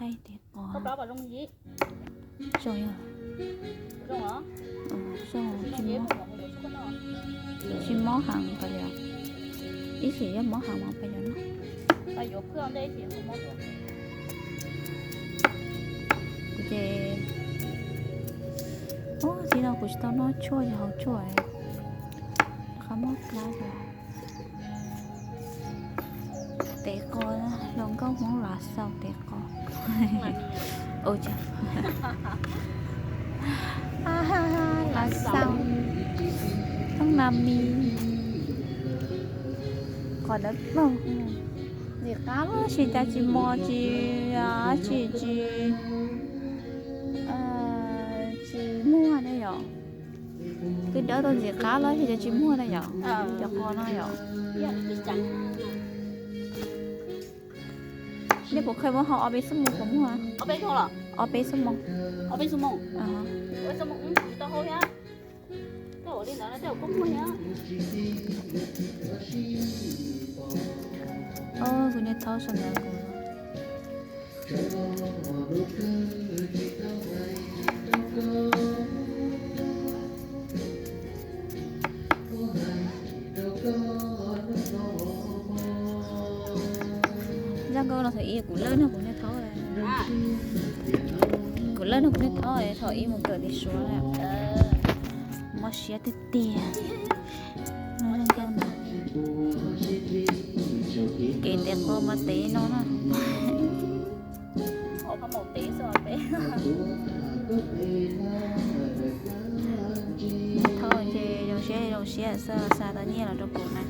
Ais, tes qos. Zoo yog, zoo, tsis mob, tsis mob heev pab yog, ib sim yog mob heev mas pab yog no. Kuv ces, ub, txij no kuv tsis tau noj tshuaj yog haus tshuaj, rov qab mob plab. Tes qos, hluas nkauj Hmoob Lav Xaus tes qos. Lav Xaus, Thoob Nas Mis, qos dawb paug. Ntxim qab lawm, tab sis cas tsis mos, tsis, tsis, tsis, tsis muag ne yom. Twb dawb tau ntxim qab lawm tab sis cas tsis muag na yom. Cov qos no yom. Nej puas kheev muab haus ob peb xuab moos puas muag? Ob peb xuab moos. Kuv niag thaub sau ntawv kuv. Zaj nkauj no thaum ub kuv lawb nrog kuv niag thaub, kuv lawb nrog kuv niag thaub thaum ub mus kawm tim Suav na. Mob siab tiag tiag. Kev tev qos mas tev no na. Thaub ces zoo siab zoo siab xwb, xa tau nyiaj los rau kuv na.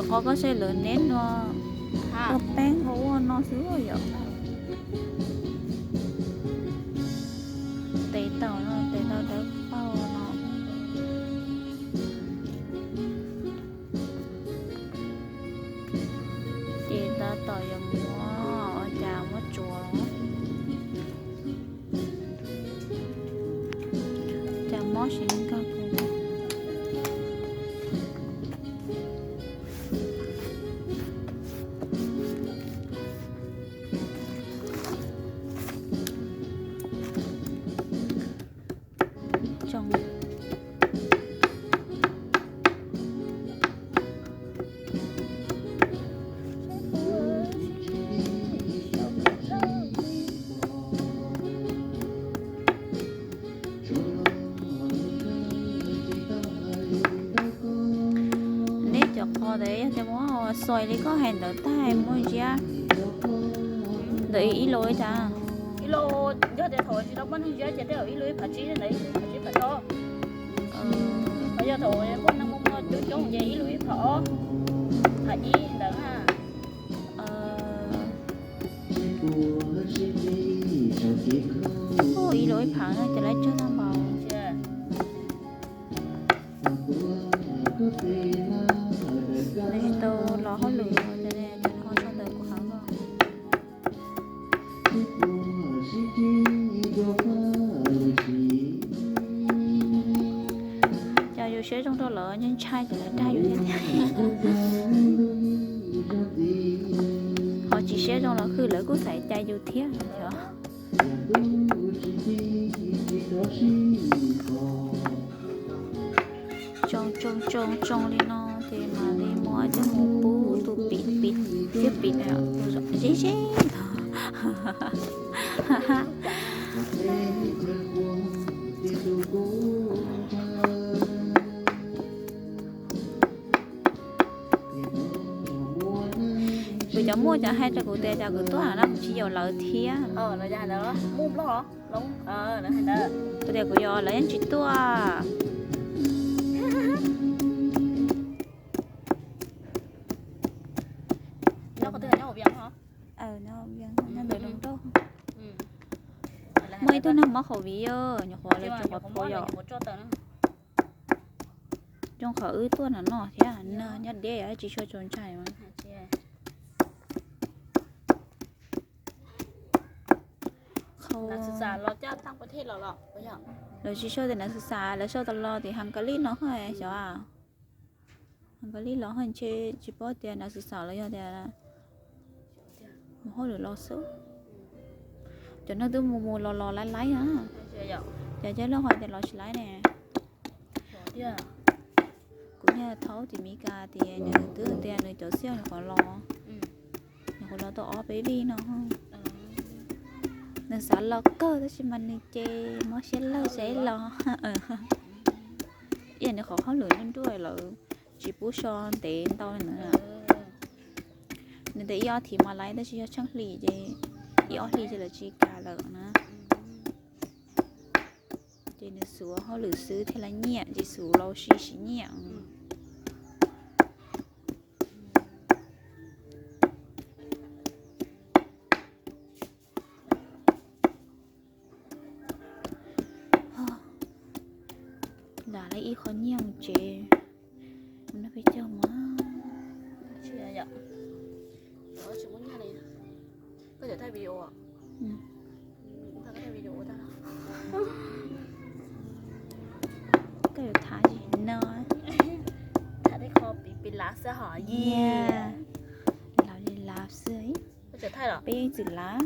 Cov qos koj saib lawv neb no, ua peeb ua ua no xwb yom. Tes taum no, tes taum dawb paug no. Ces tab tom yuav muab, ua cas muab tsuav los, cas mob sis nkag kuv. Neb cov qos ntawd yog tias muab ua xais li koj hais ntawd tag muab ziab ntawd ib lus ib cas? Ib lus, yog tias thaum tsis tau muaj neeg ziab ces tej zaum ib lus ib phav tsib ntawd, ib phav tsib phav rau. Yog thaum muaj neeg muaj muaj coob coob ces ib lus ib phav ob, phav ib ntawd na. Ib lus ib phav no ces lawv tsawg tag npaum. Nws tsis tau los hauj lwm no ces nws ho sau ntawv kuv qhov no. Cas yus siab zoo rau lawv ntshai ntshai ces lawv dag yus thiab tiag. Ho tsis siab zoo los hwj lawv kuj xaiv cai yus thiab os. Tsoo tsoo tsoo tsoo li no ces mam li muab coj mus pub tus pim pim thiab pim na, tus zom zeb zeb ntawd. Kuv cov muaj cov hais rau kuv tias cas kuv tuaj no kuv tsis yaum lawv thiab. Kuv tias kuv yaum lawv yeej tsis tuaj. Muaj ib tug neeg mob COVID, nyuam qhuav lawv tsuas qhuav phuav yom. Zoo qhov wb tuaj no no thiab, nyob deb tsis tshua tsaus ntshai mas. Lawv tsis sau tias nav xus xas, lawv sau tas los tim Hungary no xwb xyov. Hungary los ntshe tsis paub tias nav xus xas los yog tias mus hauj lwm los xwb. Cov neeg twb mus mus los los laib laib na. Ces cov loj hais tias los tsis laib ne. Kuv niag thaub tim Meskas tias nws twb tias nws cov xiaj nyuam qhuav los, nyuam qhuav los tau ob peb vij no. Nws xav los kawg tab sis mas nws ces mob siab lawg tsis los. Ib yam nws qhov hauj lwm nruj nruj lawv tsis pub so ntev ntau li ntawd. Nws tias ib ob thiv mas laib tab sis yog tsheej hlis ces ib ob hlis ces lawv tsis kam lawm na. Ces nws xub hauj lwm xwb thiaj li nyiam, tsis xub los sis tsis nyiam. Dam li ib qho nyiaj mus tsev, mus noj peb caug mas. Koj yuav tham no, tham tej qho piv piv lav xwb hos. Lav li lav xwb. Peb yeej txwm lav.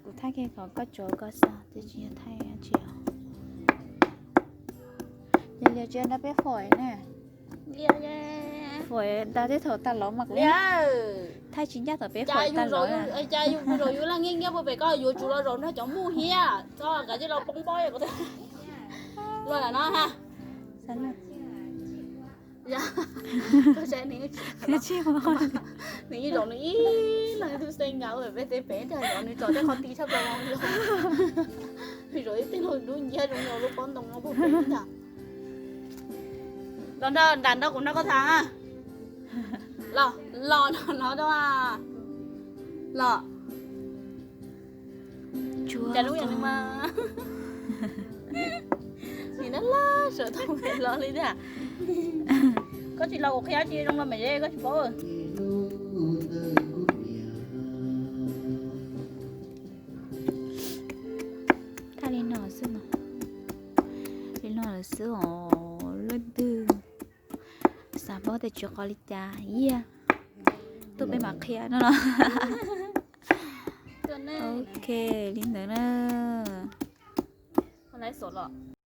Kuv thaij kiag kom koj tsuav koj xav, twb tsis yog thaij tsis. Yog li tsis nrog peb foim na. Foim tas tej thaum tas los mas kuv thaij tsis ncaj thaum peb foim tas los. Cas yus zaum yus leej nyiab nyiab puag pem koj yuav tsum los zaum nrog cov muj hiab txhob kav tsij los poob pob. Los lawm no ha. Nws ib zaum nws ib leeg tub xeeb nkaus peb tej pem ntag, nws tso tej qhov ti tshaj plaws. Nws zaum ib teg lub nciab zoo li lub pob ntoo no puag pem ntag. Los nrog nram nrog kuv nrog koj tham. Los, los no no. Los. Cas lub yam li mas nim no laj sawv tau los li ntag. Koj tsis los kuv qhia tsis zoo los mas koj tsis paub. Thaij li no xwb no. Li no lawm xwb os leej twg xav paub tias tsis qhov li cas yeej tuaj peb mam qhia no los. Ok, li ntawd na.